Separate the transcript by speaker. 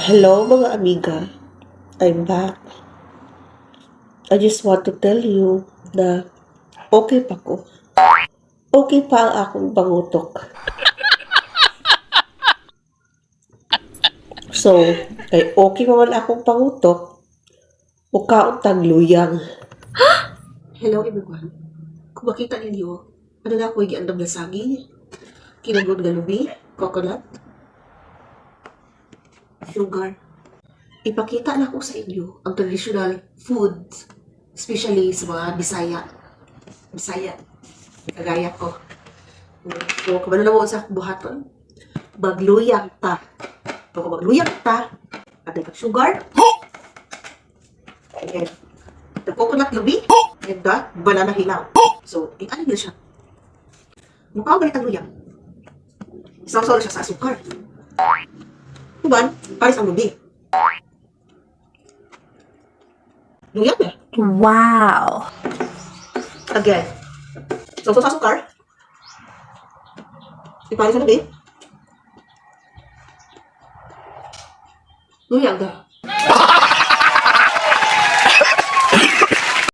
Speaker 1: Hello, mga amiga. I'm back. I just want to tell you na okay pa ko. Okay pa ang akong pangutok. So, kay okay pa man akong pangutok, mukaon tang luyang. Hello, everyone. Kung makita ninyo, ano na ako giandam na saging, kinagod nga lubi, coconut, sugar. Ipakita na ko sa inyo ang traditional food, especially sa mga Bisaya. Bisaya. Kagaya ko. So, kabalo na mo sa akong buhaton. Magluyang ta. So, kung magluyang ta, at may sugar, and the coconut lubi, and the banana hilaw. So, ano na siya? Mukha ganit ang luyang. Isawsaw na siya sa asukar. Uban, pares ang lubi. Luyang na.
Speaker 2: Wow.
Speaker 1: Again. So, sa asukar. Ipares ang lubi. Luyang na.